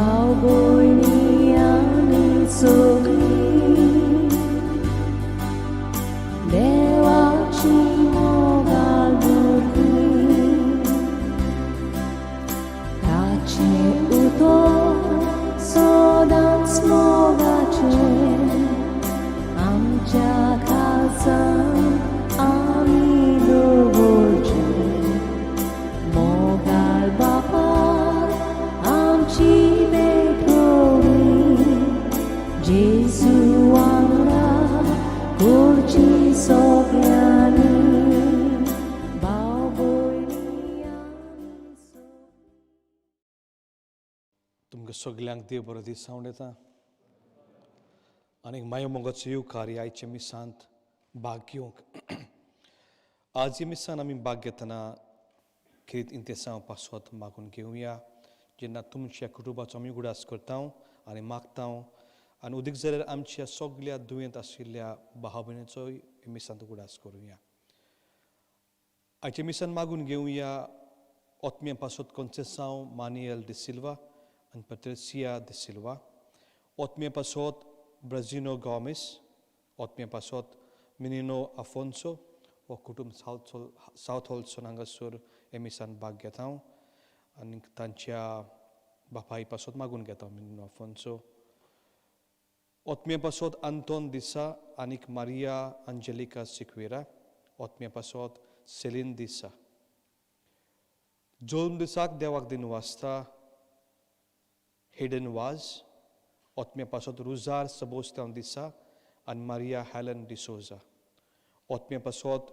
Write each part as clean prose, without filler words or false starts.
भाव भयणी आनी सगळीं देवाची मोगाळ भुरगीं ताचें उतर सदांच मोगाचें आमच्या काळजांत आमी दवरचें मोगाळ बापाक आमची भेट व्हडली जेजू वांगडा करची सगळ्यांनी भाव भयणी आनी तुमकां सगल्यांक देव बरो दीस सावंड येता आनी मायो मोगाचो येवकार ह्या आयच्या मिसांत भाग घेवंक. आज ह्या मिसान आमी भाग घेतना खेरीत इंतेसांव पासत मागून घेवया, जेन्ना तुमच्या कुटुंबाचो आमी उगडास करता आनी मागता आनी उदीक जाल्यार आमच्या सगल्या दुयेंत आशिल्ल्या भाव भयणीचोय मिसांत उगडास करुया. आयच्या मिसान मागून घेवया ओतम्या पासत कोन्सेसांव मानियल डिसिल्वा आनी पत्रेसिया डिसिल्वा, ओतम्या पासत ब्राजिनो गॉमेस, ओतम्या पासत मिनिनो आफोन्सो हो कुटुंब सावथ होल्सन हांगासर हे मिसान भाग घेता आनी तांच्या बापाय पासत मागून घेता मिनिनो आफोन्सो. ओतम्या पासत आंतोन दिसा आनीक मारिया अंजेलिका सिक्वेरा, ओतम्या पासत सेलीन दिसा. जल्म दिसाक देवाक दिन वाचता हेडन वाज, ओतम्या पासत रुजार सबोस्तांव दिसा आनी मारिया हॅलन डिसोजा, ओतम्या पासत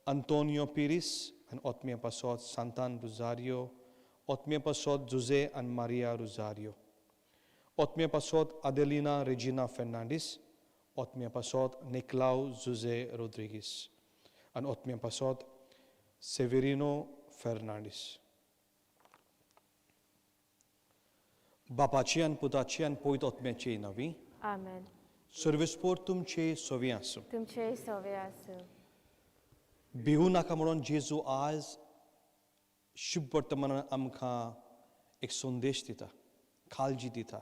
अंतोनियो पिरीस आनी ओतम्या पासत सांतान रुजारियो, ओतम्या पासत जुजे आनी मारिया रुजारियो, ओतम्या पासत आदेलिना रेजिना फेर्नांडीस, ओतम्या पासत निकलाव जुजे रोद्रिगीस आनी ओतम्या पासत सेवेरिनो फेर्नांडीस. बापाची आनी पुताची आनी पवित्र ओतम्याची नवी आमेन. सर्वेस्पोर तुमचे सोवी आसूं. तुमचे सोवे आसूं. भिवू नाका म्हणून जेजू आज शुभ वर्तमानान आमकां एक संदेश दिता, काळजी दिता.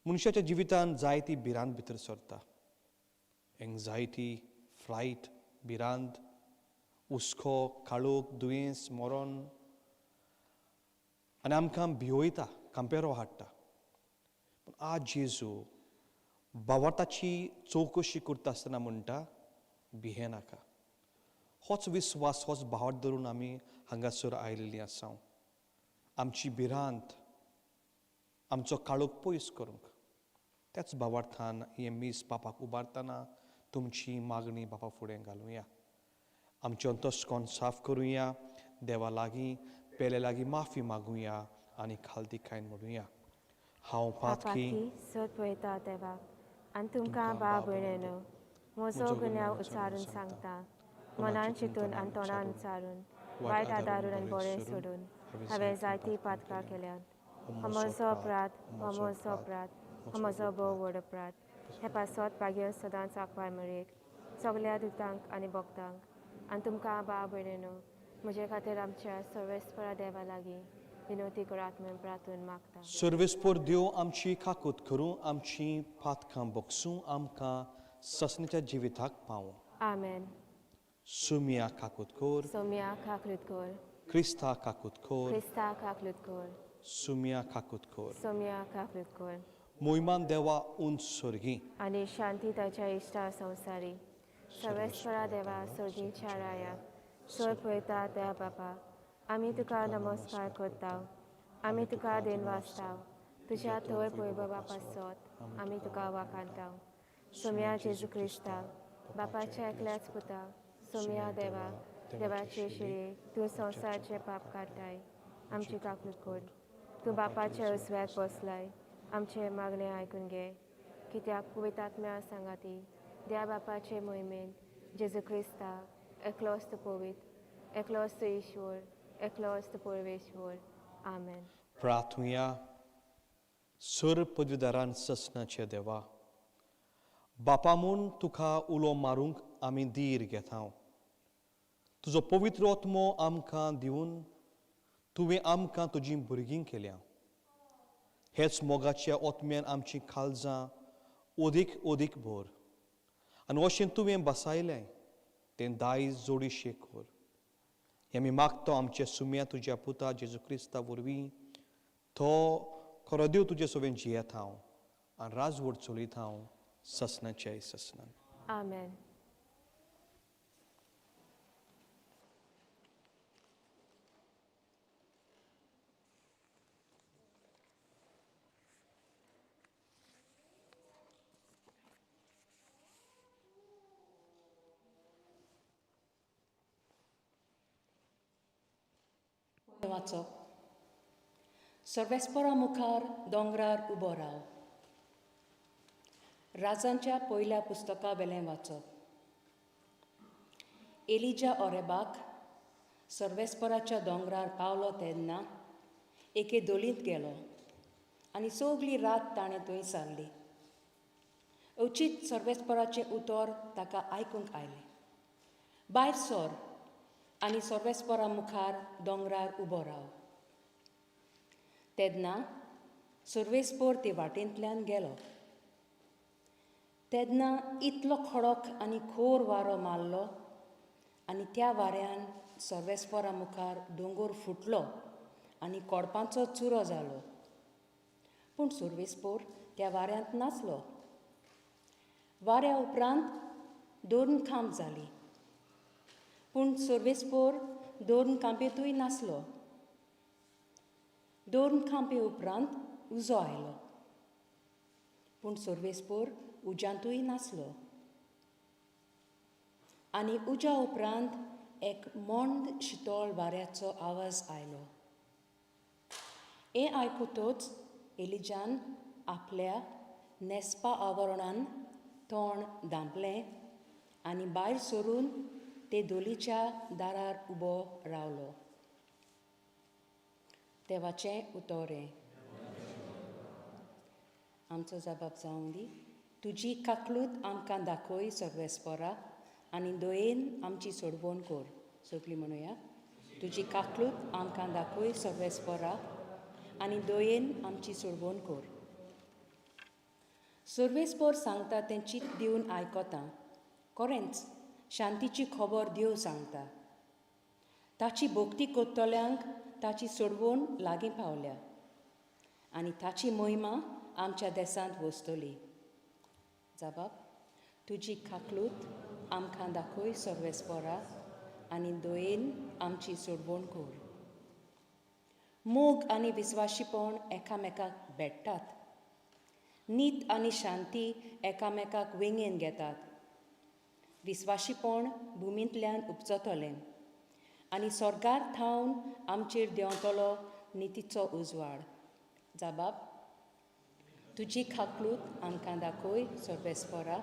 मनशाच्या जिवितांत जायती भिरांत भितर सरता, एंग्जायटी, फ्रायट, भिरांत, हुस्को, काळोख, दुयेंस, मरण, आनी आमकां भिवयता, कांपेरो हाडटा. पूण आज जेजू भावार्थाची चवकशी करता आसतना म्हणटा, भिये नाका. होच विस्वास, होच भावार्थ धरून आमी हांगासर आयिल्लीं आसा. आमची भिरांत, आमचो काळोख पयस करूंक त्याच भावार्थान हें मीस बापाक उबारतना तुमची मागणी बापा फुडें घालुया. आमचें अंतस्कोन साफ करुया, देवा लागीं पेले लागीं माफी मागुया आनी खालती खायन म्हणुया, हांव पातकी सत पळयता देवा आनी तुमकां भाव भयणीनो म्हजो गुन्यांव उच्चारून सांगता. मनान चिंतून आनी तोंडान उच्चारून, वायट आदारून आनी बरें सोडून हांवें जायतीं पातकां केल्यांत. हो म्हजो अपराध, हो म्हजो अपराध, हो म्हजो भोव व्हड अपराध. हे पासत भाग्य सदांच आकवाय मरेक सगल्या दुतांक आनी भक्तांक आनी तुमकां भाव भयणीनो म्हजे खातीर आमच्या सर्वेस्परा देवा लागीं विनवती करात म्हूण प्रार्थून मागता. सर्वेस्पोर देव आमची काकूत करूं, आमची पातकां बगसूं, आमकां ससनेच्या जिविताक पावूं. आमेन. सुमिया काकूत कर. सोम्या काकलूत कर. क्रिस्ता काकूत कर. क्रिस्ता काकलूत कर. सुमिया काकूत कर. सोम्या काकलूत कर. मोहिमान देवा उंच स्वर्गी आनी शांती ताच्या इश्टा संवसारी. सर्वेस्परा देवा सर्गीच्या राया सोय पळयता त्या बापा आमी तुका नमस्कार करता. आमी तुका देन वाचता. तुज्या थंय पळय पासत आमी तुका वाखाणता. सोम्या जेजू क्रिस्ता बापाच्या एकल्याच पुता सोम्या देवा देवाचे शिरे तूं संवसाराचे पाप काडटाय आमची काकलूत कर. तूं बापाच्या उजव्याक बसलाय आमचे मागणें आयकून घे. कित्याक पवित्र सांगाती देवा बापाचे मोहिमेन जेजू क्रिस्ता एकलोच तूं पवित्र, एकलोच तूं ईश्वर, एकलोच तूं परमेश्वर. आमेन. प्रार्थुया. सर पदवीदारान ससनाचे देवा बापा म्हूण तुका उलो मारूंक आमी धीर घेता. तुजो पवित्र आत्मो आमकां दिवन तुवें आमकां तुजीं भुरगीं केल्या. हेच मोगाच्या ओतम्यान आमची काळजां ओदीक ओदीक भर आनी अशें तुवें बसायलें तें दायज जोडीशें कर. हें आमी मागता आमच्या सुम्या तुज्या पुता जेजू क्रिस्ता वरवीं, तो खरो देव तुजे सोबेन जियेता हांव आनी राजवट चलयता हांव ससनाच्या ससनान. आमेन. वाचप. सर्वेस्परा मुखार दोंगरार उबो राव. राजांच्या पयल्या पुस्तका वेलें वाचप. एलिजा ओरेबाक सर्वेस्पराच्या दोंगरार पावलो तेन्ना एके दोलींत गेलो आनी सगली रात ताणें थंय सारली. अचीत सर्वेस्पराचें उतर ताका आयकूंक आयलें, भायर सर आनी सर्वेस्परा मुखार दोंगरार उबो राव. तेन्ना सर्वेस्पोर ते वाटेंतल्यान गेलो. तेन्ना इतलो खडक आनी खोर वारो मारलो आनी त्या वाऱ्यान सर्वेस्परा मुखार दोंगर फुटलो आनी कोडपांचो चुरो जालो. पूण सर्वेस्पोर त्या वाऱ्यांत नासलो. वाऱ्या उपरांत दोन खांब जाली, पूण सर्वेस्पोर दोन कांपेतूय नासलो. दोन खांपे उपरांत उजो आयलो, पूण सर्वेस्पोर उज्यांतूय नासलो. आनी उज्या उपरांत एक मंद शितोळ वाऱ्याचो आवाज आयलो. हें आयकुतच एलिजान आपल्या न्हेसपा आवरणान तोंड धांपलें आनी भायर सरून ते धोलीच्या दारार उबो रावलो. देवाचें उतोरें. आमचो जबाब जावंक दी. तुजी काकलूत आमकां दाखय सर्वेस्परा आनी दयेन आमची सोडवण कर. सगळीं म्हणुया, तुजी काकलूत आमकां दाखय सर्वेस्परा आनी दयेन आमची सोडवण कर. सर्वेस्पोर सांगता तें चीत दिवन आयकता, खरेंच शांतीची खबर देव सांगता. ताची भक्ती करतल्यांक ताची सोडवण लागीं पावल्या आनी ताची महिमा आमच्या देसांत वसतली. जाबाब, तुजी काकलूत आमकां दाखय सर्वेस्पोरा आनी दयेन आमची सोडवण कर. मोग आनी विस्वाशीपण एकामेकाक भेट्टात, नीत आनी शांती एकामेकाक वेंगेन घेतात. विस्वाशीपण भुमींतल्यान उपजतलें आनी स्वर्गार थावन आमचेर देंवतलो नितीचो उजवाड. जाबाब, तुजी काकलूत आमकां दाखय सर्वेस्पोरा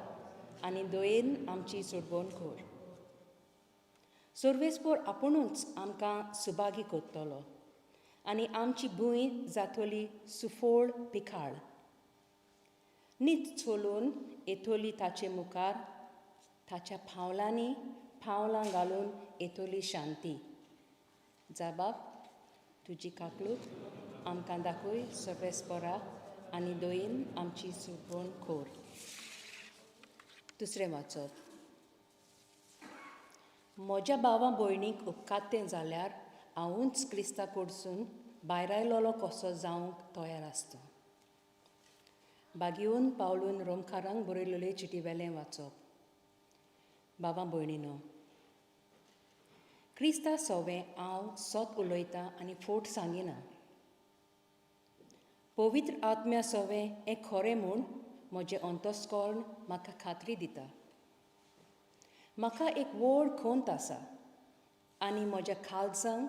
आनी दयेन आमची सोडवण कर. सर्वेस्पोर आपुणूच आमकां सुभागी करतलो आनी आमची भूंय जातली सुफोळ पिकाळ. नीत चलून येतली ताचे मुखार, ताच्या पावलांनी पावलां घालून येतली शांती. जाबाब, तुजी काकलूत आमकां दाखय सर्वेस्परा आनी दयेन आमची सुरवण कर. दुसरें वाचप. म्हज्या भावा भयणीक उपकारतें जाल्यार हांवूच क्रिस्ता कडसून भायर आयलोलो कसो जावंक तयार आसता. बागेवन पावलून रोमकारांक बरयलेले चिटी वेलें वाचप. बाबा भयणीनो, क्रिस्ता सोवें हांव सत उलयतां आनी फोट सांगिना. पवित्र आत्म्या सोवें हें खरें म्हूण म्हजें अंतस्कर्ण म्हाका खात्री दिता. म्हाका एक व्हड खंत आसा आनी म्हज्या काळजांक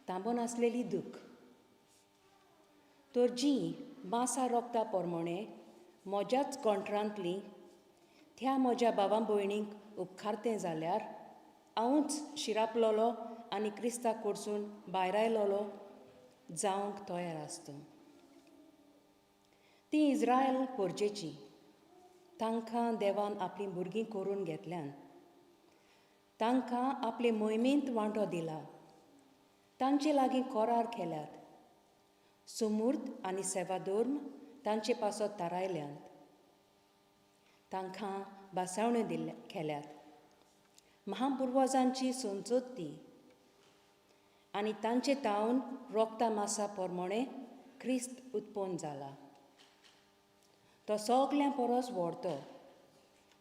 तांबून आसलेली दूख. तर जी मासा रोगता प्रमाणे म्हज्याच कोंट्रांतली त्या म्हज्या भावा भयणींक उपकारतें जाल्यार हांवूच शिरापलोलो आनी क्रिस्ता कडसून भायर आयलोलो जावंक तयार आसता. ती इज्रायल पोरजेची, तांकां देवान आपलीं भुरगीं करून घेतल्यान, तांकां आपले मोहिमेंत वांटो दिला, तांचे लागीं करार केल्यात, सुमूर्त आनी सेवाधर्म तांचे पासत थारायल्यात. तांकां भासावण्यो दिल्ल्या केल्यात. महापुर्वजांची संसद ती आनी तांचे तावन रोगता मासा प्रमाणे क्रिस्त उत्पन्न जाला. तो सगल्यां परस व्हडतो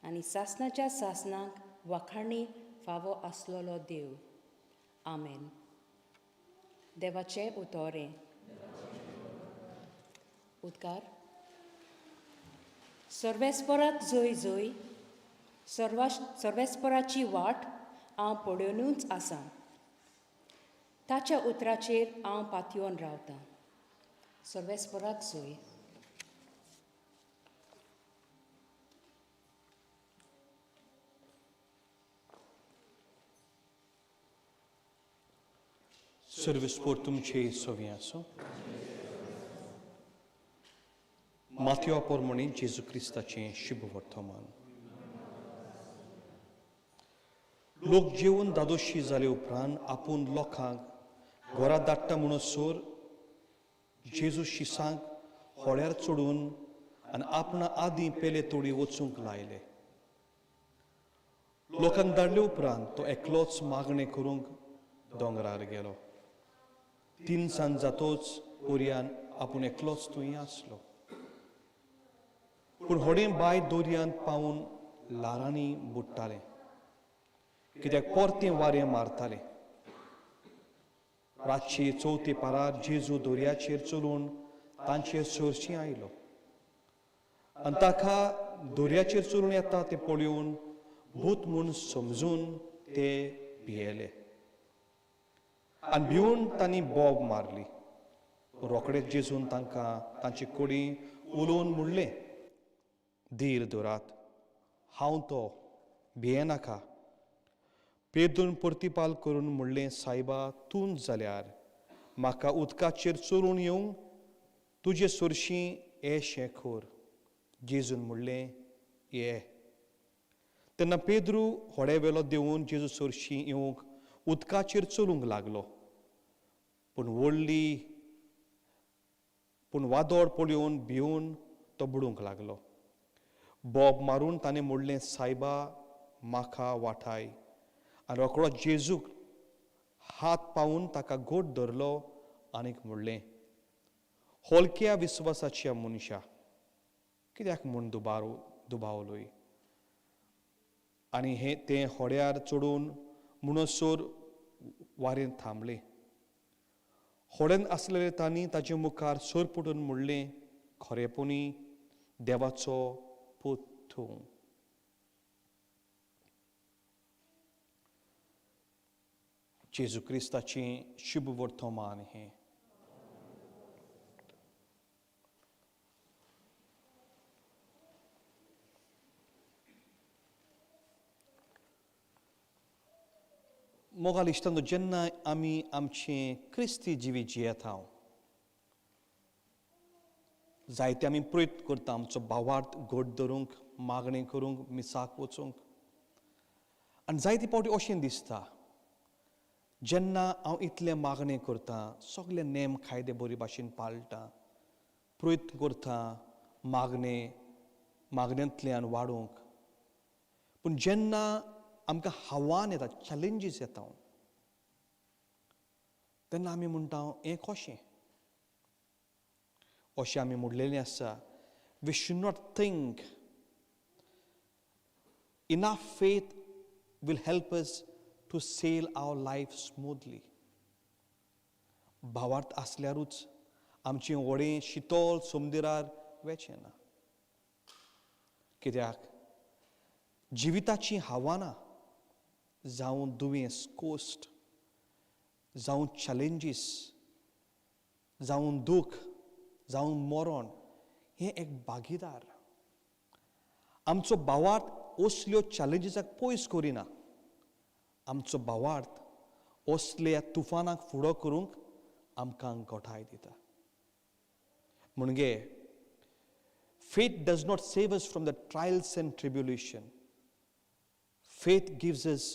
आनी सासणाच्या सासणाक वाखाणी फावो आसलेलो देव. आमेन. देवाचें उतोरें. उदकार. सर्वेस्पराक जय जय. सर्वेस्पराची वाट हांव पळोवनूच आसा. ताच्या उतराचेर हांव पातयेवन रावतां. सर्वेस्पराक जय. सर्वेस्पोर तुमचे सवी आसूं. माथ्यो पोरमणी जेजू क्रिस्ताचें शुभ वर्तमान. लोक जेवन दादोशी जाले उपरांत आपूण लोकांक घरा धाडटा म्हणसर जेजू शिसांक होड्यार चडून आनी आपणा आदीं पेले तोडी वचूंक लायले. लोकांक धाडले उपरांत तो एकलोच मागणें करूंक दोंगरार गेलो. तीन सांज जातोच पोरयान आपूण एकलोच थंय आसलो. पूण होडें बाय दर्यांत पावून ल्हारांनी बुडटालें, कित्याक परतें वारें मारतालें. रातचे चवथे पारार जेजू दर्याचेर चलून तांचेर सरशीं आयलो आनी ताका दर्याचेर चलून येता तें पळोवन भूत म्हूण समजून ते भियेले आनी भिवन तांणी बोब मारली. रोखडेच जेजून तांकां तांचे कडी उलोवन म्हणलें, धीर धरात, हांव तो, भियेनाका. पेद्रून प्रतिपाल करून म्हणलें, सायबा, तूं जाल्यार म्हाका उदकाचेर चलून येवंक तुजे सरशीं येशें कर. जेजून म्हणलें, ये. तेन्ना पेद्रू होडे वेलो देंवून जेजू सरशीं येवंक उदकाचेर चलूंक लागलो. पूण व्हडली पूण वादळ पळोवन भिवन तो बुडूंक लागलो. बोब मारून ताणें म्हणलें, सायबा, म्हाका वाठाय. आनी रोखडो जेजूक हात पावून ताका गोट धरलो आनीक म्हणलें, होलक्या विस्वासाच्या मनशा, कित्याक म्हूण दुबावलोय? आनी हें तें होड्यार चडून म्हणसर वारें थांबलें. होड्यान आसलेले तांणी ताचे मुखार सरपटून म्हणलें, खरेपणी देवाचो पूत तूं. जेजू क्रिस्ताचें शुभ वर्तमान हें. मोगाल इश्टांनो, जेन्ना आमी आमचें क्रिस्ती जिवीत जियेता, जायते आमी प्रयत्न करता आमचो भावार्थ घट धरूंक, मागणें करूंक, मिसाक वचूंक. आनी जायते फावटी अशें दिसता, जेन्ना हांव इतलें मागणें करता, सगळे नेम कायदे बरे भाशेन पाळटा, प्रयत्न करता मागण्यांतल्यान वाडोवंक, पूण जेन्ना आमकां आव्हान येता, चॅलेंजीस येता, तेन्ना आमी म्हणटा हें कशें? अशें आमी म्हणलेलें आसा, we should not think enough faith will help us to sail our life smoothly. भावार्थ आसल्यारूच आमचें व्हडें शितोल समुद्रार वेचें ना. कित्याक जिविताचीं आव्हानां जावं दुयेंस, कोश्ट, जावं चॅलेंजीस, जावं दूख, जावं मरण, हें एक भागीदार. आमचो भावार्थ असल्यो चॅलेंजीसाक पयस करिना. आमचो भावार्थ असल्या तुफानाक फुडो करूंक आमकां गोठाय दिता. म्हणजे faith does not save us from the trials and tribulation. Faith gives us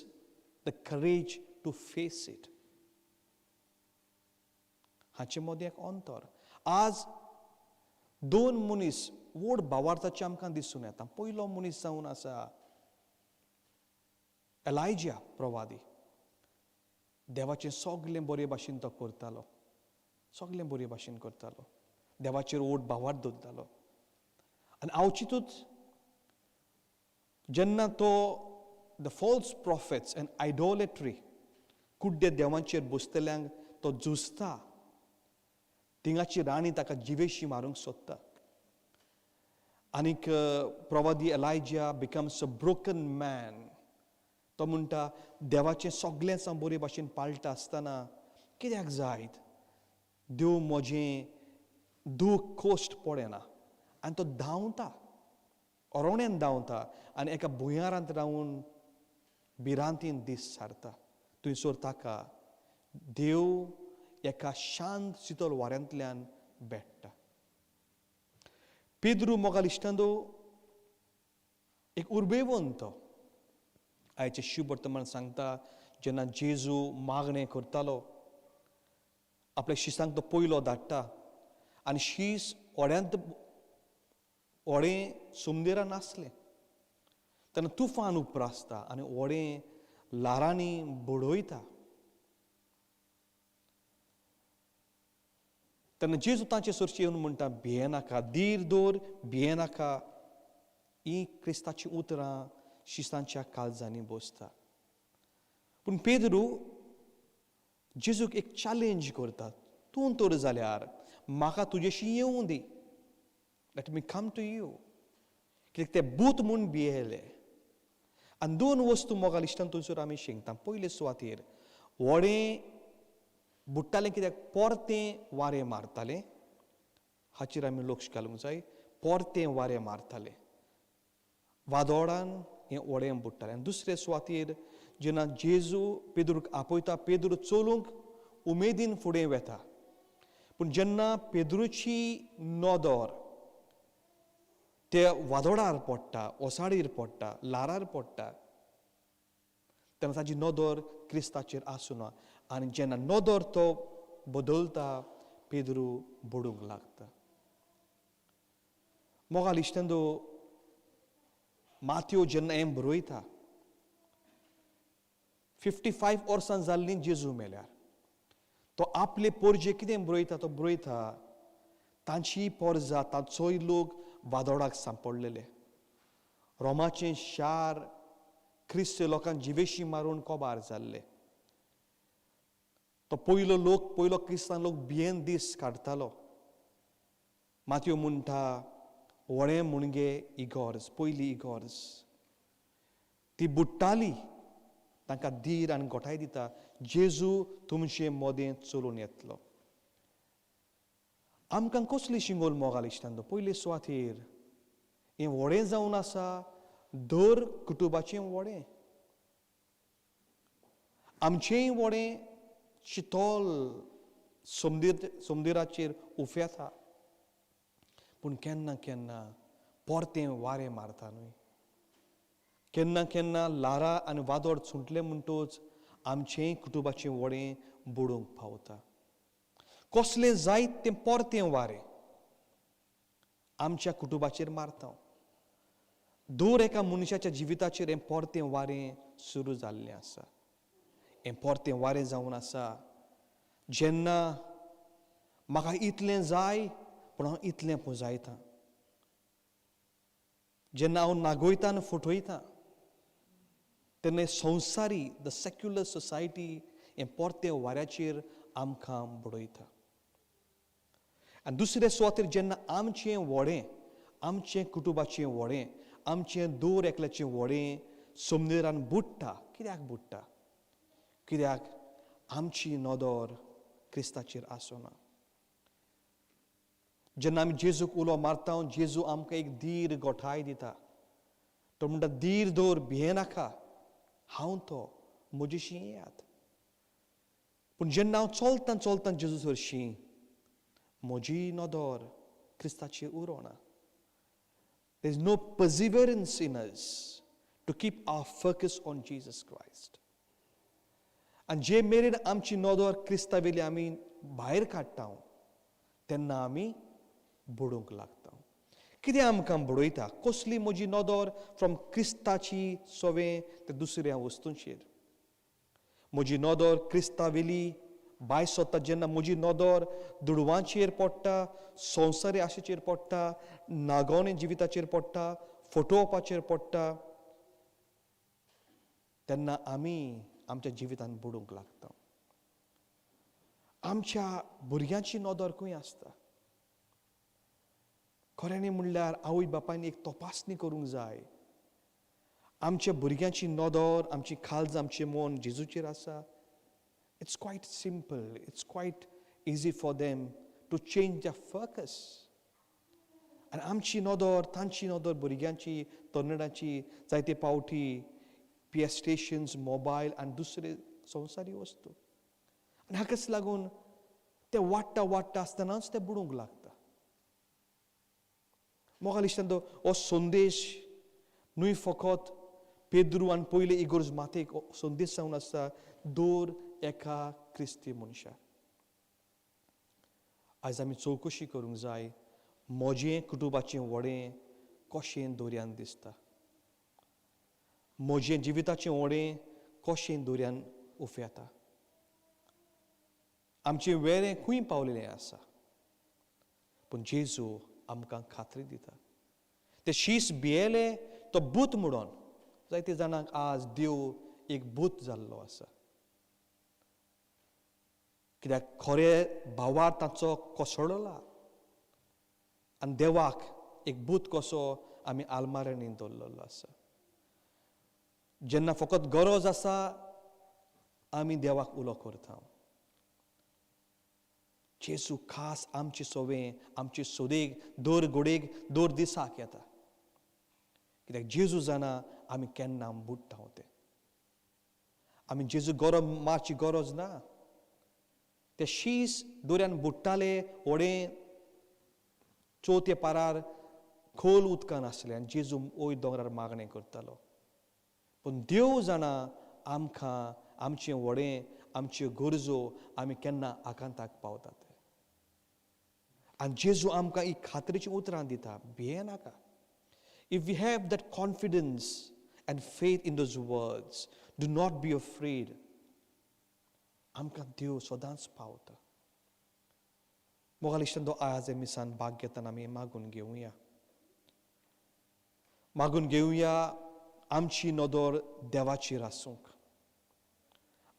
the courage to face it. हाचे मदीं एक अंतर. आज दोन मनीस व्हड भावार्थाचे आमकां दिसून येता. पयलो मनीस जावन आसा एलायजा प्रवादी. देवाचें सगलें बरे भाशेन तो करतालो, सगलें बरे भाशेन करतालो, देवाचेर व्हड भावार्थ दवरतालो. आनी अवचितूच जेन्ना तो the false prophets and idolatry कुड्डे देवांचेर बसतल्यांक तो झुजता, थिंगाची राणी ताका जिवेशी मारूंक सोदता. आनीक प्रवादी Elijah becomes a broken man. तो म्हणटा देवाचें सगळेंच हांव बरे भाशेन पाळटा आसतना कित्याक जायत देव म्हजें दूख कोश्ट पडना. आनी तो धांवता, अरण्यान धांवता आनी एका भुंयारांत रावन भिरांतीन दीस सारता. थंयसर ताका देव एका शांत शितल वाऱ्यांतल्यान भेट्टा. पेद्रू मोगाल इश्टांदो एक उर्बेवंत. आयचें शिववर्तमान सांगता जेन्ना जेजू मागणें करतालो आपल्या शिसांक तो पयलो धाडटा आनी शीस व्हड्यांत व्हडें सुमदेरा नासलें तेन्ना तुफान उप्रासता आनी व्हडें ल्हारांनी बडयता. तेन्ना जेजू तांचे सरशी येवन म्हणटा भियेनाका, धीर दवर, भियेनाका. ही क्रिस्ताचीं उतरां शिसांच्या काळजांनी बसता. पूण पेद्रू जेजूक एक चॅलेंज करता, तूं तर जाल्यार म्हाका तुजेशी येवं दी, let me come to you. कित्याक ते भूत म्हूण भियेले. आनी दोन वस्तू मोगाल इश्टान थंयसर आमी शिकता. पयले सुवातेर व्हडें बुडटालें कित्याक परतें वारें मारतालें, हाचेर आमी लक्ष घालूंक जाय. परतें वारें मारतालें, वादोळान हें व्हडें बुडटालें. आनी दुसरे सुवातेर जेन्ना जेजू पेद्रूक आपयता, पेद्रू चलूंक उमेदीन फुडें वेता. पूण जेन्ना पेद्रूची नदर ते वादोळार पडटा, ओसाडीर पडटा, ल्हारार पडटा, तेन्ना ताजी नदर क्रिस्ताचेर आसना. आनी जेन्ना नदर तो बदलता, पेद्रू बुडूंक लागता. मोगाल इश्टांनो, माथ्यो जेन्ना हें बरयता 55 वर्सां जाल्लीं जेजू मेल्यार, तो आपले पोरजे कितें बरयता, तो बरयता तांची पोरजा, तांचोय लोक वादोळाक सांपडलेले. रोमाचें शार क्रिस्त लोकांक जिवेशी मारून कोबार जाल्ले. तो पयलो लोक, पयलो क्रिस्तांव लोक भियेन दीस काडटालो. माथ्यो म्हणटा व्हडें मुणगे इगोर्ज, पयली इगोर्ज ती बुडटाली, तांकां धीर आनी गोठाय दिता, जेजू तुमचे मदें चलून येतलो. आमकां कसली शिंगोल मोगाल इश्टांनो? पयले सुवातेर हें व्हडें जावन आसा दर कुटुंबाचें व्हडें, आमचेंय व्हडें शितोल समुद्राचेर उफेता. पूण केन्ना केन्ना परतें वारें मारता न्हय, केन्ना केन्ना ल्हारां आनी वादळ सुटलें म्हणटच आमचेंय कुटुंबाचें व्हडें बुडूंक पावता. कसलें जायत तें परतें वारें आमच्या कुटुंबाचेर मारता. दर एका मनशाच्या जिविताचेर हें परतें वारें सुरू जाल्लें आसा. हें परतें वारें जावन आसा जेन्ना म्हाका इतलें जाय पूण हांव इतलें पुंजायतां, जेन्ना हांव नागोयता आनी फटयतां, तेन्ना संवसारी the secular society हें परतें वाऱ्याचेर आमकां बडयता. आनी दुसरे सुवातेर जेन्ना आमचें व्हडें, आमचें कुटुंबाचें व्हडें, आमचें दर एकल्याचें व्हडें समुद्रान बुडटा, कित्याक बुडटा? कित्याक आमची नदर क्रिस्ताचेर आसना. जेन्ना आमी जेजूक उलो मारता, जेजू आमकां एक धीर गोठाय दिता. तो म्हणटा धीर दवर, भियेनाका, हांव तो, म्हजेशी येयात. पूण जेन्ना हांव चलतां चलतां जेजू सरशी, म्हजी नदर क्रिस्ताचेर उरोना. There is no perseverance in us to keep our focus on Jesus Christ. आनी जे मेरेन आमची नदर क्रिस्ता वयली आमी भायर काडटा, तेन्ना आमी बुडूंक लागता. कितें आमकां बुडयता? कसली म्हजी नदर फ्रॉम क्रिस्ताची सवे ते दुसऱ्या वस्तूंचेर? म्हजी नदर क्रिस्तावेली बाय सोदता जेन्ना म्हजी नदर दुडवांचेर पडटा, संवसारी आशेचेर पडटा, नागोवणे जिविताचेर पडटा, फटोवपाचेर पडटा, तेन्ना आमी आमच्या जिवितान बुडूंक लागता. आमच्या भुरग्यांची नदर खंय आसता? खऱ्यांनी म्हणल्यार आवय बापायन एक तपासणी करूंक जाय. आमच्या भुरग्यांची नदर, आमची खालज, आमचें मन जेजूचेर आसा. It's quite simple, it's quite easy for them to change the focus. आनी आमची नदर, तांची नदर, भुरग्यांची, तरणाट्यांची जायते पावटी पी स्टेशन्स, मोबायल आनी दुसरे संवसारी वस्तू, आनी हाकाच लागून ते वाडटा वाडटा आसतनाच ते बुडूंक लागता. मोगाल इश्टांनो, हो संदेश न्हय फकत पेद्रू आनी पयले इगोर्ज मातेक संदेश जावन आसा, दर एका क्रिस्ती मनशाक. आयज आमी चवकशी करूंक जाय, म्हजें कुटुंबाचें व्हडें कशें दर्यान दिसता, म्हजें जिविताचें व्हडें कशें दर्यान उफेता, आमचें वेरें खंय पावलेलें आसा. पूण जेजू आमकां खात्री दिता. ते शीस भियेले तो भूत म्हणून. जायते जाणांक आज देव एक भूत जाल्लो आसा, कित्याक खरे भावार ताचो कोसळला आनी देवाक एक भूत कसो आमी आलमाऱ्यांनी दवरलेलो आसा. जेन्ना फकत गरज आसा आमी देवाक उलो करता. जेजू खास आमचे सोवे, आमचे सोदेक, दर घोडेक, दर दिसाक येता, कित्याक जेजू जाणा आमी केन्ना बुडटा ते. आमी जेजू गरम मारची गरज ना. ते शीस दर्यान बुडटाले, व्हडें चवथे पारार खोल उदकान आसलें आनी जेजू वयर दोंगरार मागणें करतालो. पूण देव जाणा आमकां आमचें व्हडें, आमच्यो गरजो आमी केन्ना आकांताक पावतात. आनी जेजू आमकां ही खात्रेची उतरां दिता, भियेनाका. If we have that confidence and faith in those words, do not be afraid. आमकां देव सदांच पावता. मोगाल इश्टांनो, आज मिसान भाग घेतना आमी मागून घेवया, मागून घेवया आमची नदर देवाचेर आसूंक.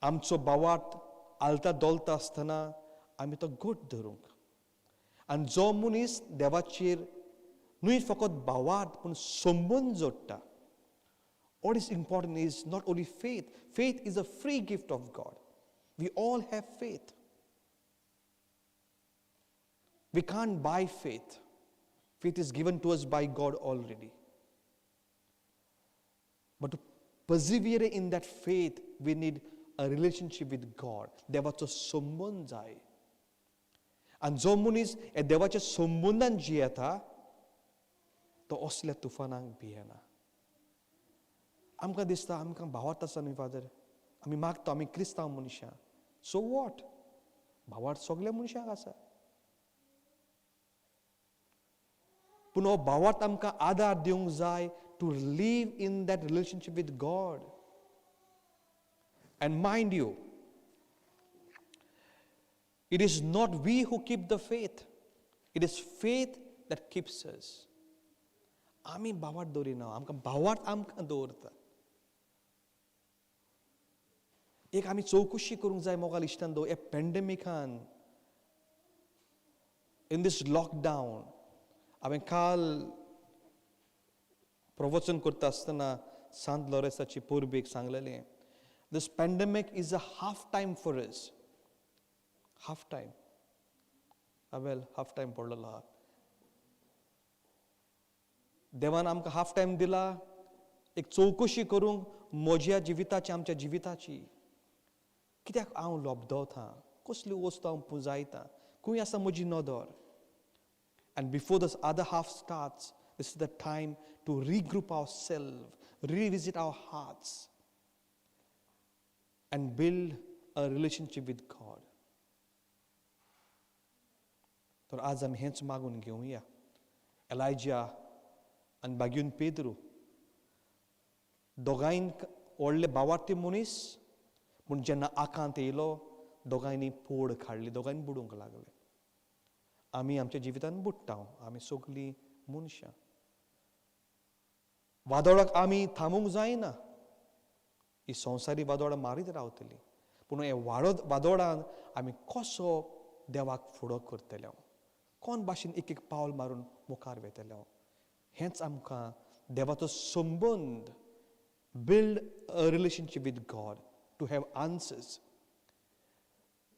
आमचो भावार्थ आलता दोलता आसतना आमी तो घट धरूंक. आनी जो मनीस देवाचेर न्हय फकत भावार्थ पूण संबंद जोडटा. What is important is not only faith. Faith is a free gift of God. We all have faith. We can't buy faith. Faith is given to us by God already. But to persevere in that faith, we need a relationship with God. देवाचो संबंद जाय. आनी जो मनीस ह्या देवाच्या संबंदान जियेता तो असल्या तुफानाक भियेना. आमकां दिसता आमकां भावार्थ आसा न्हय फादर, आमी मागता, आमी क्रिस्तांव मनशां, सो what, भावार्थ सगल्या मनशांक आसा. पूण हो भावार्थ आमकां आदार दिवंक जाय to live in that relationship with God. And mind you, it is not we who keep the faith, it is faith that keeps us. आमी भावार्थ दवरिना, आमकां भावार्थ आमकां दवरता. एक आमी चवकशी करूंक जाय मोगाल इश्टांनो, ह्या पॅन्डेमिकान, इन दीस लॉकडावन. हांवें काल प्रवचन करता आसतना सांत लॉरेसाची परबेक सांगलेलें, this pandemic is a half time for us. Half time, हांवें हाफ टायम पडलेलो आहा. देवान आमकां हाफ टायम दिला एक चवकशी करूंक म्हज्या जिविताची, आमच्या जिविताची. कित्याक हांव लोबदवता, कसली वस्तू हांव पुंजायता, खंय आसा म्हजी नदर. And before this other half starts, this is the time to regroup our self, revisit our hearts and build a relationship with God. तर आज आमी हेंच मागून घेवया. एलायजा आनी बागीन पेद्रू दोगांयन व्हडले बावार्थी मनीस, पूण जेन्ना आकांत येयलो दोगांयनी पोड काडली, दोगांयनी बुडूंक लागले. आमी आमच्या जिवितान बुडटा, आमी सगलीं मनशां. वादळाक आमी थांबूंक जायना, ही संवसारी वादळां मारीत रावतली, पूण हे वादळान आमी कसो देवाक फुडो करतले, कोण भाशेन एक एक पावल मारून मुखार वेतले, हेंच आमकां देवाचो संबंद, build a relationship with God to have answers.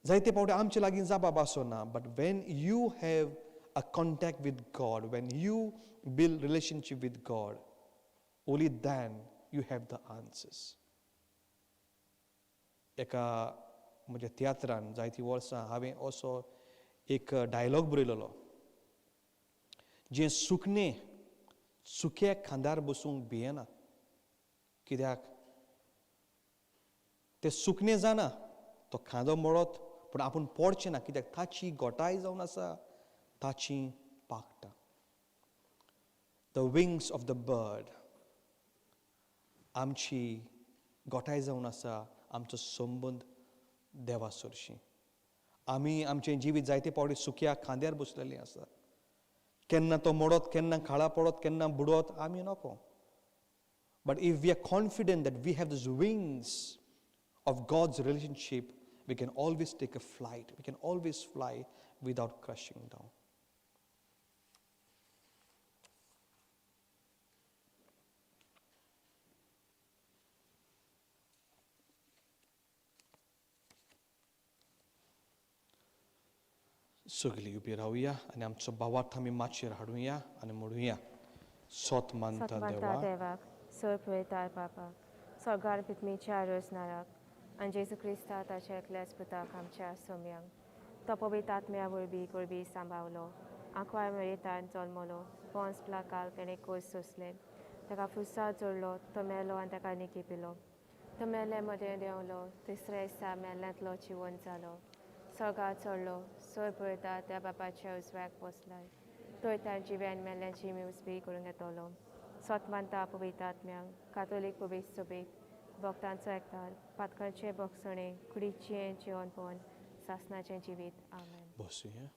जायते फावटी आमचे लागीं जाप आसना, but when you have a contact with God, when you build relationship with God, only then you have the answers. एका म्हज्या तियात्रान जायतीं वर्सां हांवें असो एक डायलॉग बरयलेलो, जें सुकणें सुक्या खांदार बसूंक भियेना, कित्याक तें सुकणें जाणा तो खांदो मोडत पूण आपूण पडचें ना, कित्याक ताची गोटाय जावन आसा ताची पाकटां. The wings of the bird आमची गोठाय जावन आसा आमचो संबंद देवा सरशी. आमी आमचें जिवीत जायते फावटी सुक्या खांद्यार बसलेलीं आसा, केन्ना तो मोडत, केन्ना खाळा पडत, केन्ना बुडत आमी नको. But if we are confident that we have these wings of God's relationship, we can always take a flight. We can always fly without crashing down. सगळीं उबी रावया आनी आमचो भावार्थ आमी माचयेर हाडुया आनी म्हणुया, सोत मानता देवाक, सोर पळयता बापाक, स्वर्गार पितमीच्या रोजनाराक आनी जेजू क्रिस्ता ताच्या एकल्याच पुताक आमच्या सोम्यांक, तो पवित्र आत्म्या वरवीं गोरवी सांबावलो, आंकवार मेरेतान जल्मलो, पोंस प्लाकाल तेणें कोस सोंसलें, ताका फुरसाद जोडलो, तो मेलो आनी ताका निकी पिलो, तो मेल्ले मदें देंवलो, तिसऱ्या दिसा मेल्ल्यांतलो जिवन जालो, स्वर्गार चडलो, सोर पळयता त्या बापाच्या उजव्याक बसलाय, थंय तांची जिव्यान मेल्ल्यांची मिवसबी करूंक येतलो. सोत मानता पवित्र आत्म्यांक, कातोलीक पवित्र सोबीक, भक्तांचो एकतार, पातकांचे भोगसणे, कुडीचें जिवनपण, सासनाचें जिवीत. आमेन. बसुया.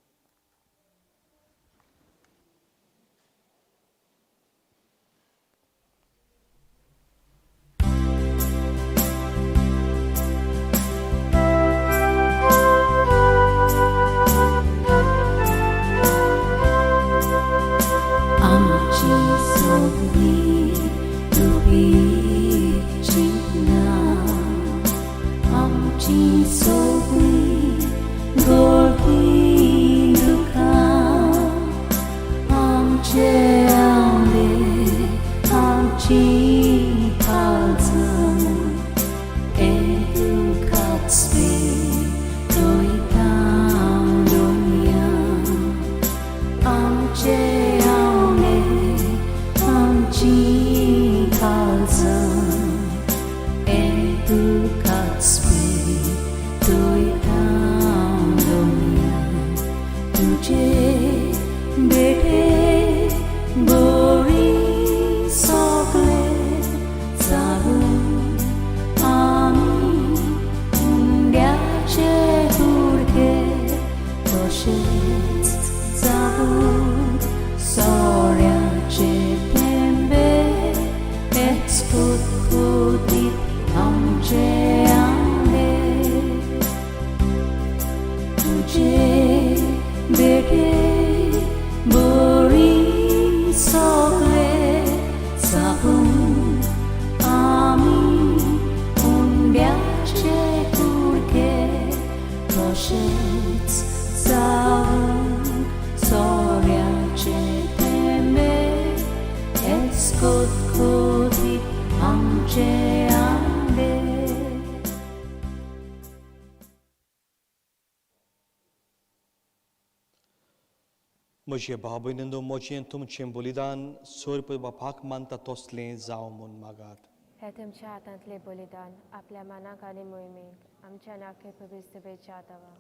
म्हजे भाव भयणींनो, म्हजें तुमचें बलिदान सोर बापाक मानता तसलें जावं म्हूण मागात. हे तुमच्या हातांतलें बलिदान आपल्या मनाक आनी मोहिमेक आमच्या नाके पवित्र सभेच्या आतावा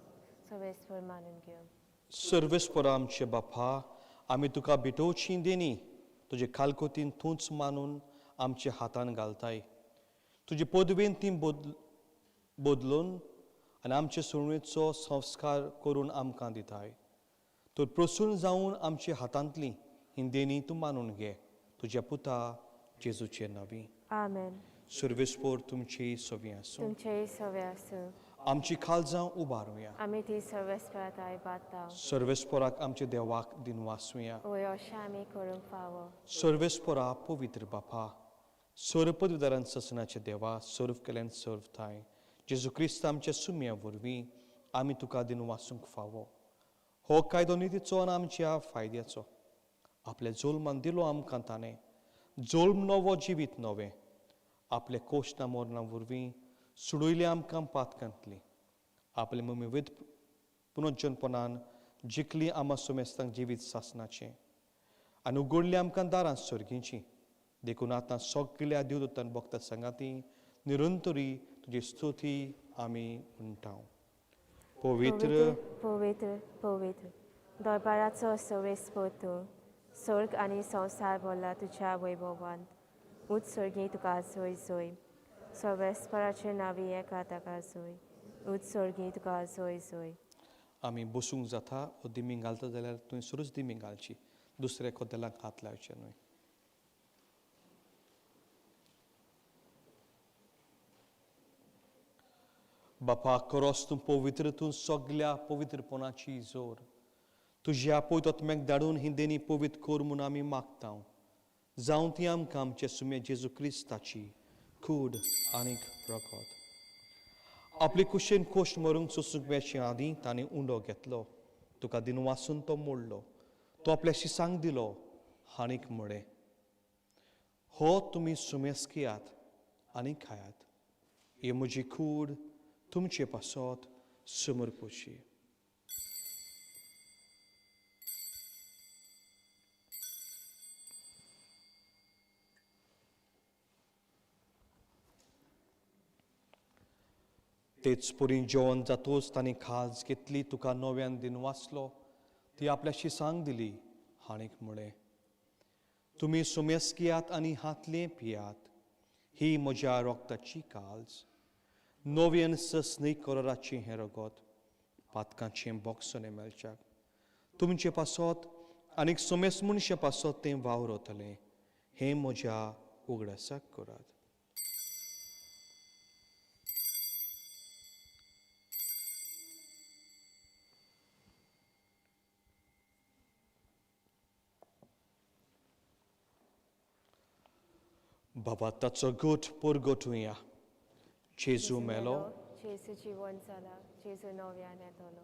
सवेस्वर मानून घेवं. सर्वेस्परा आमचे बापा, आमी तुका भेटोवची देणी तुजे खालकोतीन तूंच मानून आमच्या हातान घालताय. तुजे पदवेन ती बदलून आनी आमचे सुणवेचो संस्कार करून आमकां दिताय. तर प्रसून जावन आमच्या हातांतली ही देणी तूं मानून घे तुज्या पुता जेजूचे नांवी. आमेन. सर्वेस्पोर तुमची सवी आसूं. तुमचेय सवे आसूं. आमची खालजां उबारुया. आमी ती सर्वेस्पराताय बाता. सर्वेस्पोराक आमच्या देवाक दिनवासुया. वय अशें आमी करूंक फावो. सर्वेस्पोरा पवित्र बापा, सर्व पदवीदारान ससनाच्या देवा, सर्व केल्यान सर्व थाय जेजू क्रिस्त आमच्या सुम्या वरवीं आमी तुका दिनवासूंक फावो. हो कायदो नितीचो आनी आमच्या फायद्याचो. आपल्या जोल्मान दिलो आमकां ताणें जोल्म नवो जिवीत नवें. आपल्या कोश्टा मोरना वरवीं सुडयले आमकां पातकांतली. आपले मम्मी वेद पुनर्जनपणान जिखली आमा सुमेस्तांक जिवीत सासनाचें आनी उगडली आमकां दारां सर्गींची. देखून आतां सगल्या देवदत्तान भक्ता सांगाती निरंतरी तुजी स्तुती आमी म्हणटा. पवित्र पवित्र पवित्र दरबाराचो सर्वेस्पोर तूं, स्वर्ग आनी संवसार भरला तुज्या वैभवान. उंच सर्गी तुका जोय जोय. सर्वेस्पराचे नांवी एका ताका जोय. उंच सर्गी तुका जोय जोय. आमी बसूंक जाता वो दिमी घालता जाल्यार तुवें सुरूच दिमी घालची, दुसऱ्या कोदेलाक हात लावचे न्हय. बापा, खरोच तूं पवित्र, तूं सगल्या पवित्रपणाची जोर. तुज्या पवित्र आत्म्याक धाडून ही देणी पवित्र कर म्हूण आमी मागता. जावं ती आमकां आमचे सुमे जेजू क्रिस्ताची कूड आनीक रगत. आपले कुशेन कोश्ट मरूंक सोसूंक मेळचे आदीं ताणें उंडो घेतलो, तुका दिनवासून तो मोडलो, तो आपल्या शिसांक दिलो आनीक म्हळें, हो तुमी सुमेस घेयात आनी खायात, ही म्हजी कूड तुमचे पासत समर्पोची. तेच परी जेवण जातूच तांणी खाज घेतली, तुका नव्यान दिनवासलो, ती आपल्या शिसांक दिली आनीक म्हळें, तुमी सुमेस घेयात आनी हातलें पियात, ही म्हज्या रगताची काल्ज, नव्यान सस्नी कराराचें हें रगत पातकांचें बोगसणें मेळच्याक तुमचे पासत आनीक सुमेस मनशा पासत तें वावरतलें, हें म्हज्या उगडासाक करात. बाबा ताचो गोठ परगटुया. जेजू मेलो, जेजू जिवन जाला, जेजू नव्यान येतलो.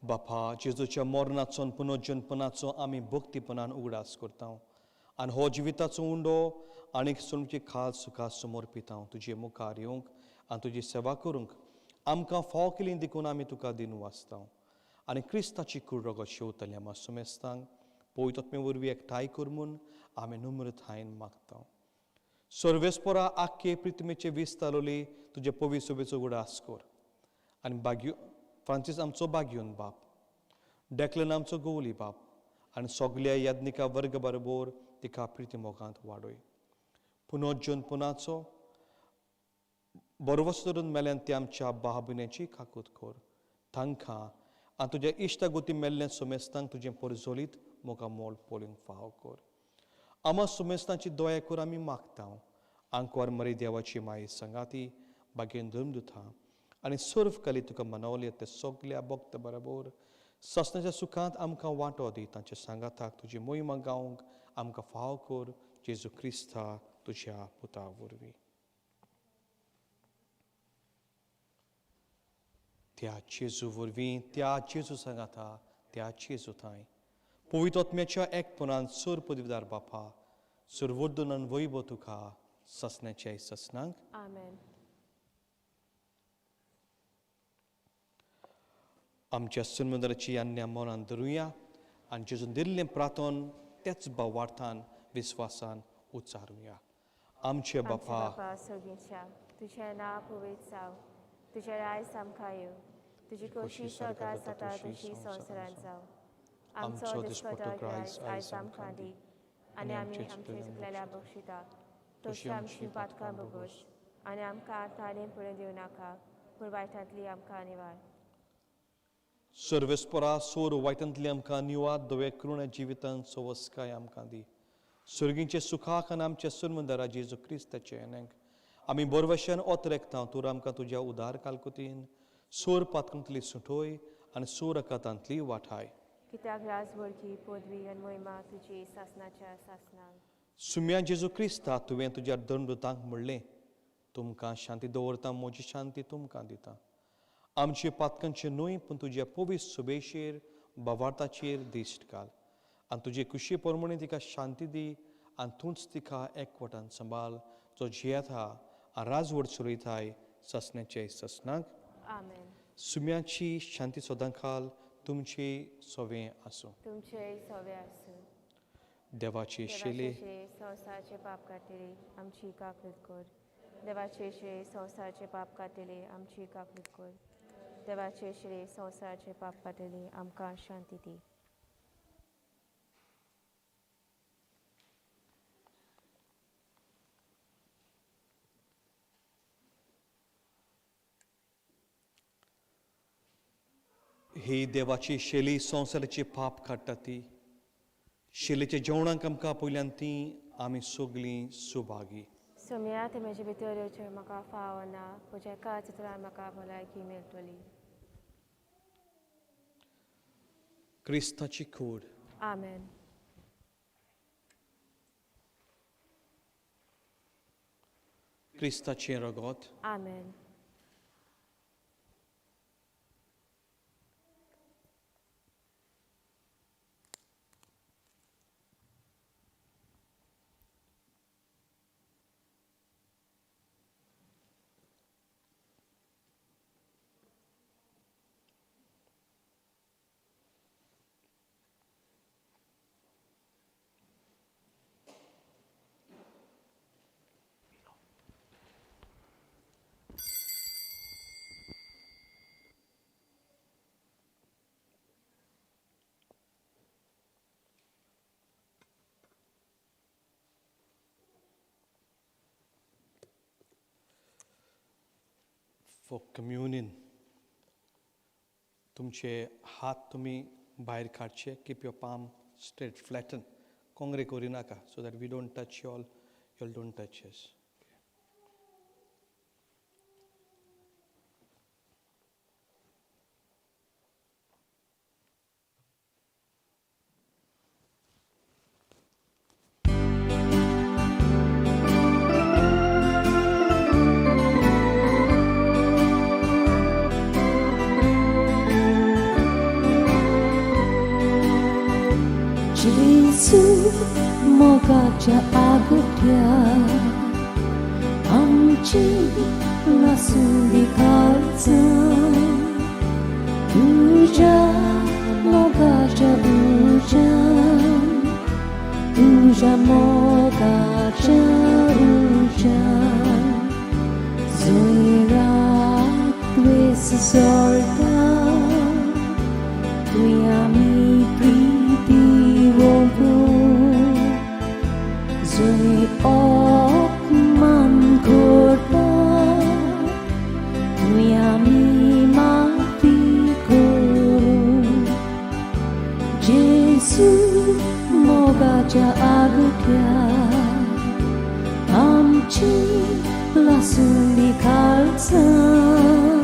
बापा, जेजूच्या मरणाचो आनी पुनर्जनपणाचो आमी भक्तीपणान उगडास करता आनी हो जिविताचो उंडो आनीक सोमची खाल सुखा समर्पिता तुजे मुखार येवंक आनी तुजी सेवा करूंक आमकां फाव केली देखून आमी तुका दिनवासता. आनी क्रिस्ताची कूड रगत शेवतल्या आमा सुमेस्तांक पवित्र आत्मे वरवीं एकठांय कर म्हूण आमी नम्रतायेन मागता. सर्वेस्पोरा आख्खे प्रितमेचे विस्तारली तुजे पवित्र सोबेचो उगडास कर आनी बाग्यो फ्रांसीस आमचो बाग्योन बाप, डेक्लन आमचो गोवली बाप आनी सगल्या याज्ञिका वर्ग बरोबर तिका प्रिती मोगांत वाडय. पुनर्जनपणाचो बरवस धरून मेल्यान ती आमच्या बाबुन्याची काकूत कर तांकां आनी तुज्या इश्टागोती मेल्ल्या सोमेस्तांक तुजें परजोलीत मोगा मोल पोलींक फाव कर. आमा सुमेस्तांची दया कर आमी मागता. आंकवार मरी देवाची माई सांगाती बागेन धर्मदुता आनी सर्व कली तुका मनवले ते सगल्या भक्त बरोबर ससनाच्या सुखांत आमकां वांटो दी. तांच्या सांगाताक तुजी मोहिमा गावंक आमकां फाव कर जेजू क्रिस्ता तुज्या पुता वरवीं. त्या जेजू वरवीं, त्या जेजू सांगाता, त्या जेजू थांय पवित्र आत्म्याच्या एकपणान सर पदवीदार बापा, सर्वोर्दनान वैभव तुका ससनाच्या ससनांक. आमेन. आमच्या सन्मंदराची आज्ञा मनान धरुया आनी जेजून दिल्लें प्रार्थन त्याच भावार्थान विस्वासान उच्चारुया. आमचे बापा बापा सर्गीच्या, तुजें नांव पवित्र जावं, तुजें राज आमकां येवं, तुजी खोशी स्वर्गार जाता तशी संवसारांत जावं. आमचो दिसपटो ग्रास आयज आमकां दी आनी आमी आमचे चुकलेल्या बक्षिता तशी आमची पातकां भोगोस आनी आमकां ताणें पळोवन दिवं नाका, पूण वायटांतली आमकां निवार. सर्वेस्परा सोर वायटांतली आमकां निवाद, धवे कृण जिवितान सवस्काय आमकां दी. सर्गींचे सुखाक आनी आमच्या सुरमंदरा जेजू क्रिस्ताचे येण्याक आमी बोरवशान ओतरेकता. तूं आमकां तुज्या उदार कालकुतीन सोर पातकांतली सुटोय आनी सोर अकातांतली वाठाय. कित्याक राजवळकी पदवी आनी मोहिमा तुजी सासनाच्या सासनाक. सुम्या जेजू क्रिस्ता, तुवें तुज्या दंडुतांक म्हणलें, तुमकां शांती दवरता, म्हजी शांती तुमकां दिता. आमचे पातकांचे न्हय पूण तुज्या पवित्र सुबेशेर बावार्थाचेर दिश्ट घाल आनी तुजे कुशी प्रमाणे तिका शांती दी आनी तूंच तिका एकवटान सांबाळ, जो जियेता आनी राजवट चलयताय ससण्याचे ससनाक. आमेन. सुम्याची शांती सदांकाल तुमचे सवें आसूं. तुमचे सवे आसूं. देवाचे शेले देवाचे संवसाराचे पाप काडटली आमची काकूत कर. देवाचे श्री संवसाराचे पाप काडटली आमची काकूत कर. देवाचे श्री संवसाराचे पाप काडटली आमकां शांती दी. ही देवाची शेली संवसाराचे पाप काडटा ती शेलीच्या जेवणाक आमकां पयल्यान ती आमी सगळीं सुभागी. सोम्या ते म्हजे भितर येवचें म्हाका फावना, पूण एका चित्रान म्हाका भलायकी मेळटली. क्रिस्ताची कूड. आमेन. क्रिस्ताचें रगत. आमेन. फॉर कम्युनियन तुमचे हात तुमी भायर काडचे. Keep your palm straight, flatten, Kongre करी नाका, so that we don't touch y'all, y'all don't touch us. Gesù मोगाच्या आगट्या आमची लासुंदी काळजां, तुज्या मोगाच्या उज्यान, तुज्या मोगाच्या उज्यान जंय रात द्वेस सोडटा तुवें आमी प्रिती वोगो, जंय अपमान करता तुवें आमी माफी करूं. जेजू मोगाच्या आगट्या आमची लासुंदी काळजां,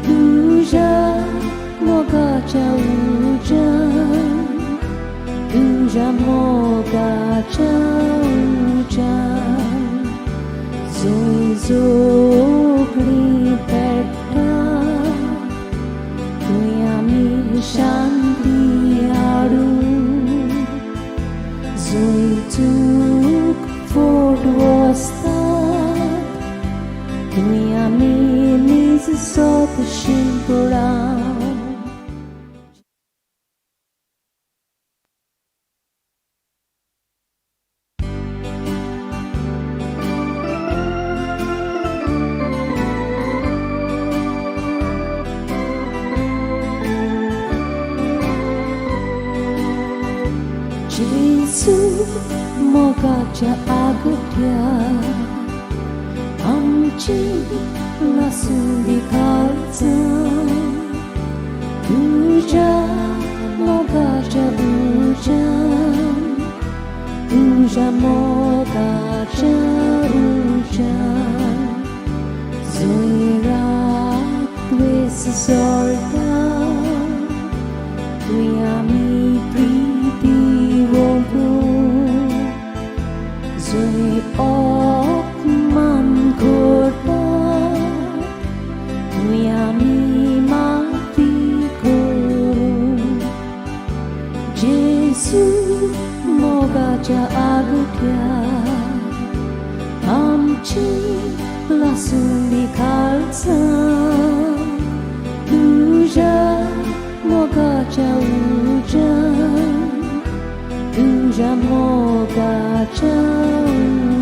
तुज्या मोगाच्या उज्यान, तुज्या मोगाच्या उज्यान जंय जोगणी पेट्टा थंय आमी शांती हाडूं, जंय चूक फोट वसता थंय आमी नीज सोत शिंपडां. जेजू मोगाच्या आगट्या आमची लासूंदी काळजां तुज्या मोगाच्या उज्यान तुज्या मोगाच्या उज्यान जंय रात द्वेस जळटा थंय आमी प्रिती वळखूं जंय अपमान करता थंय आमी माफी करूं जेजू मोगाच्या आगट्या आमची लासूंदी काळजां तुज्या मोगाच्या उज्यान तुज्या मोगाच्या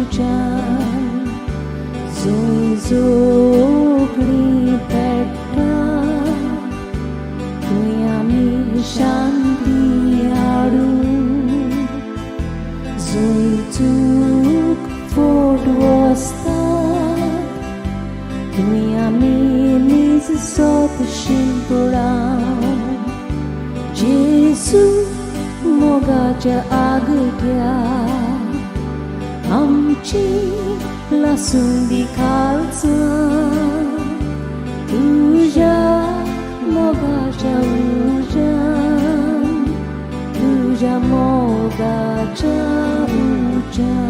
उज्यान जंय झगडीं पेट्टा थंय आमी शांती हाडूं जंय चूक फट वसता थंय आमी नीज सत शिंपडावं जेजू मोगाच्या आगट्या आमची लासूंदी काळजां तुज्या मोगाच्या उज्यान तुज्या मोगाच्या उज्यान.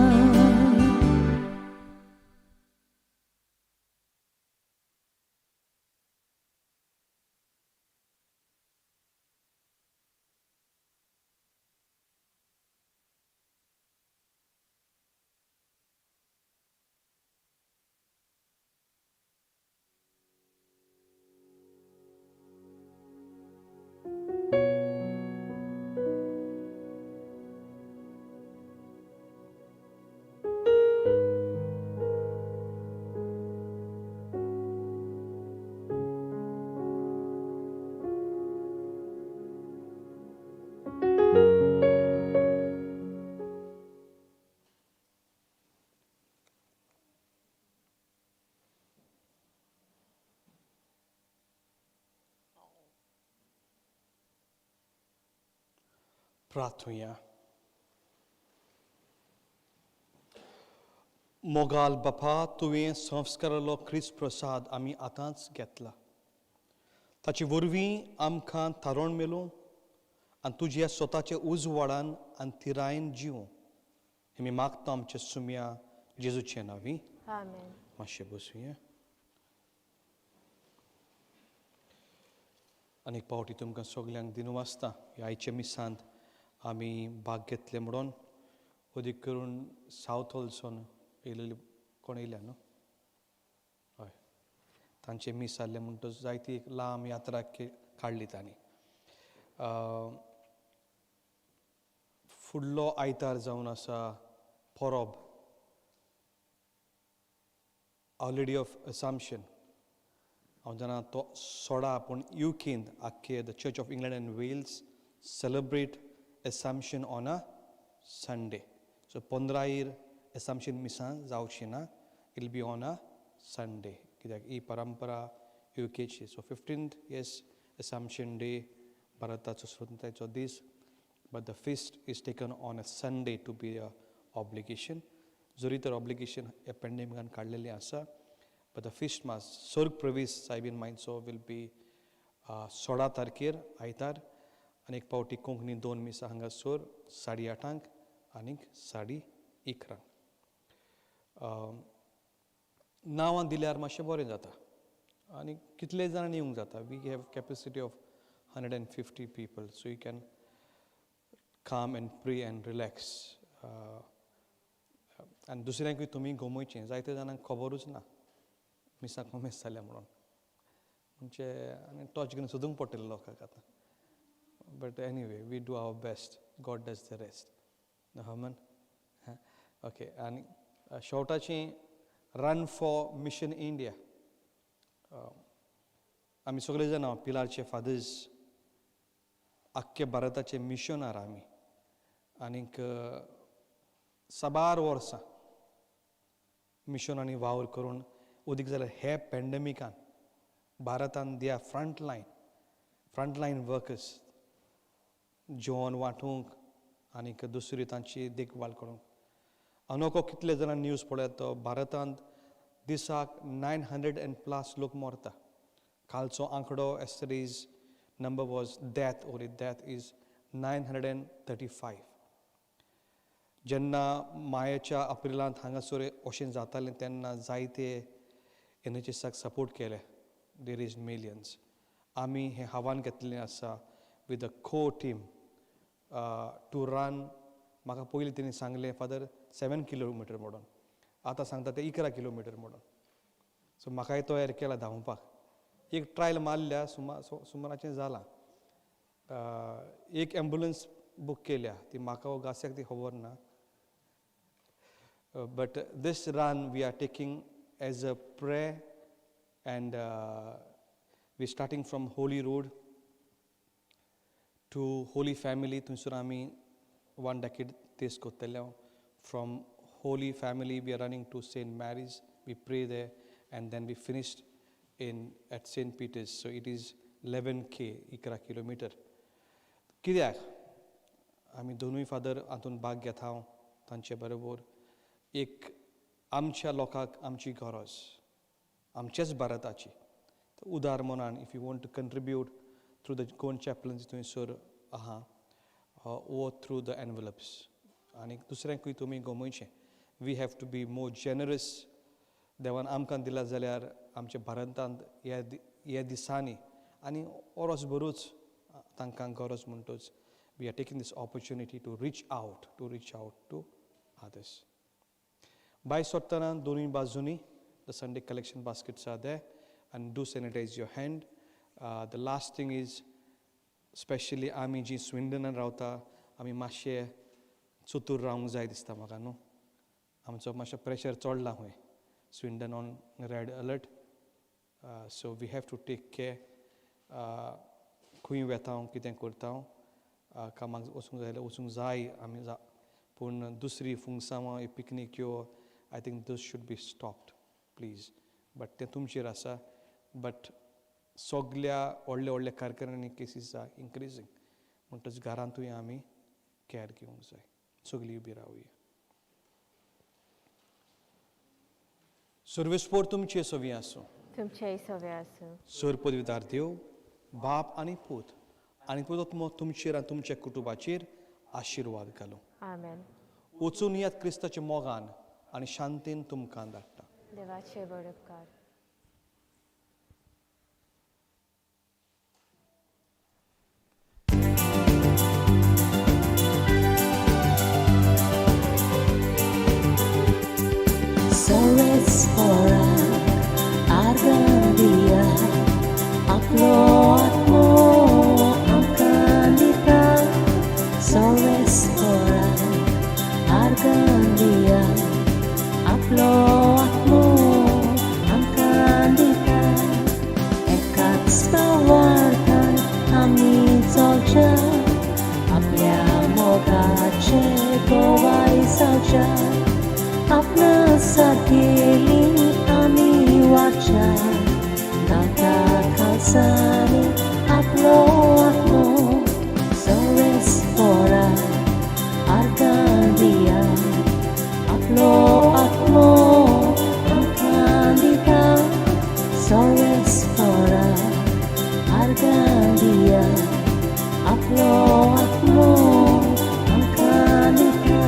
प्रार्थुया. मोगाल बापा, तुवें संस्कारालो क्रिस्त प्रसाद आमी आतांच घेतला. ताचे वरवीं आमकां थारोवन मेलो आनी तुज्या स्वताच्या उजवाडान आनी थिरायेन जिवूं हें आमी मागता आमच्या सुम्या जेजूचे नांवी. आमेन. मातशें बसुया. आनी एक पावटी तुमकां सगल्यांक दिनू वाचता ह्या आयच्या मिसांत आमी भाग घेतले म्हणून. अदीक करून सावथ हॉलसून येयलेले कोण येयल्या न्हू, हय, तांचे मीस जाल्लें म्हणटच जायती एक लांब यात्रा काडली तांणी. फुडलो आयतार जावन आसा परब our lady of Assumption. हांव जाणा तो सोडा, पूण युकेंत आख्खे the Church of England and Wales celebrate Assumption on a Sunday. So 15 Assumption मिसां जावची ना, it'll be on a Sunday, कित्याक ही परंपरा युकेची. So 15th, yes, Assumption Day, भारताचो स्वतंत्रतायेचो दीस, but the feast is taken on a Sunday to be a obligation. जरी तर obligation ह्या पेंडेमिकान काडलेलें आसा, बट the feast मास स्वर्ग प्रवेश सायबीन मांयचो will be 16 तारखेर आयतार. आनी एक पावटी कोंकणी दोन मिसां हांगासर 8:30 आनीक 11:30. नांवां दिल्यार मातशें बरें जाता आनी कितले जाणांनी येवंक जाता. We have capacity of 150 people, so you can come and pray and relax. आनी दुसऱ्यांकूय तुमी गमोवचें. जायते जाणांक खबरूच ना मिसां कोमेस जाल्या म्हणून, म्हणजे आनी टॉर्च घेवन सोदूंक पडटलें लोकांक आतां. But anyway, we do our best, God does the rest. Amen. Okay. आनी शेवटाची रन फॉर मिशन इंडिया. आमी सगळे जाणां पिलारचे फादर्स, आख्खे भारताचे मिशनार आमी. आनीक साबार वर्सां मिशनांनी वावर करून उदीक जाल्यार हे पॅन्डेमिकान भारतान they are front line workers जेवण वांटूंक आनीक दुसरी तांची देखभाल करूंक. अनोखो कितले जाणां न्यूज पळयत तो भारतांत दिसाक 900 एंड प्लस लोक मरता. कालचो आंकडो, yesterday's number was death or death is 935. जेन्ना मायाच्या अप्रिलांत हांगासर अशें जातालें तेन्ना जायते एन एच एसाक सपोर्ट केले. There is millions. आमी हें आव्हान घेतलें आसा with a core team to run. म्हाका पयलीं तेणी सांगलें, फादर, 7 किलोमिटर म्हणून, आतां सांगता ते 11 किलोमिटर म्हणून. सो म्हाकाय तयार केला धांवपाक. एक ट्रायल मारल्या, सुमाराचें जालां. एक एम्बुलंस बूक केल्या, ती म्हाका गास्याक ती खबर ना, but this run we are taking as a prayer and we starting from Holy Road to Holy Family. थंयसर आमी वन डेकेड तेस करतले. From Holy Family we are running to Saint Mary's, we pray there and then we finished in at Saint Peter's. So it is 11K, 11 kilometre. कित्याक आमी दोनूय father हातूंत भाग घेता तांचे बरोबर. एक आमच्या लोकांक आमची गरज, आमच्याच भारताची उदार मनान if you want to contribute through the Goan chaplains थंयसर आहा वो थ्रू the एनवलप्स आनी दुसऱ्यांकूय तुमी गमयचें. We have to be more generous. देवान आमकां दिला जाल्यार आमच्या भारतांत ह्या दिसांनी आनी वरसभरूच तांकां गरज म्हणटच we are taking this opportunity to reach out to others. भायर सरतना दोनूय बाजूंनी the Sunday collection baskets are there and do sanitize your hand. The last thing is, specially आमी जी स्विंडनान रावता, आमी मातशे चतूर रावंक जाय दिसता म्हाका न्हू. आमचो मातसो प्रेशर चडला खंय. Swindon on red alert, so we have to take care. खंय वेता, कितें करता, कामाक वचूंक जाय जाल्यार वचूंक जाय आमी जा, पूण दुसरी फुंगसांवां, पिकनीक्यो, I think those should be stopped, please. But तें तुमचेर आसा. बट सगल्या व्हडल्या व्हडल्या कारखान्यांनी cases are increasing म्हणटच घरांतूय आमी कॅर घेवंक जाय. सगळीं उबी रावया. सर्वेस्पोर तुमचे सवी आसूं. तुमचेय सवे आसूं. सर पदवीदार देव बाप आनी पूत आनी पूत तुमचेर आनी तुमच्या कुटुंबाचेर आशिर्वाद घालूं. आमेन. वचून यात, क्रिस्ताच्या मोगान आनी शांतीन तुमकां धाडटा. देवाचे व्हड उपकार. Sarvesvara Argandia आपलो आत्मो आमकां दिता. सर्वेस्वरा आर्गां दिया, आपलो आत्मो आमकां दिता. एकाच भावार्थान आमी चलच्या, आपल्या मोगाचे गोवाय जावच्या, आपणा सारकेली आमी वागच्या. घालता खालसांनी आपलो आत्मो. सर्वेस्पोरा आर्गां दिया, आपलो आत्मो आमकां दिता. सर्वेस्पोरा आर्गां दिया, आपलो आत्मो आमकां दिता.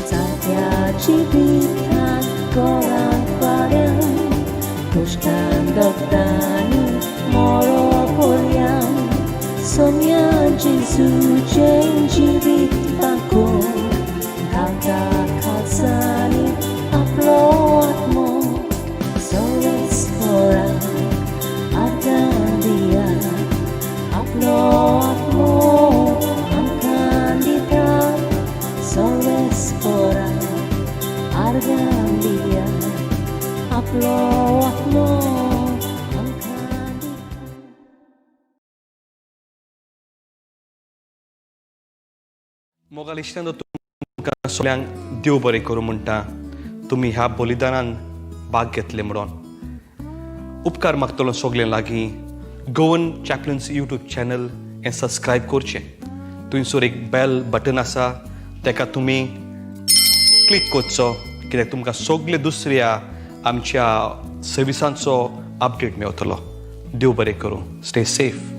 चालत्या जिवितान गोरान फाल्यां, कश्टान दगदांनी मोरो पर्यां, सोम्या जेजूचें जिवीत दाखोवंक घालता खालसांनी आपलो आत्मो. सर्वेस्पोरा आर्गां दिया, आपलो आत्मो आमकां दिता. सर्वेस्पोरा आर्गां दिया, आपलो आत्मो आमकां दिता. मोगाल इश्टांनो, तुमकां सगळ्यांक देव बरें करूं म्हणटा, तुमी ह्या बलिदानान भाग घेतले म्हणून. उपकार मागतलो सगळ्यां लागीं, गोवन चॅपलन्स यूट्यूब चॅनल हें सबस्क्रायब करचें. थंयसर एक बेल बटन आसा, तेका तुमी क्लिक करचो, कित्याक तुमकां सगळे दुसऱ्या आमच्या सर्विसांचो अपडेट मेवतलो. देव बरें करूं. Stay safe.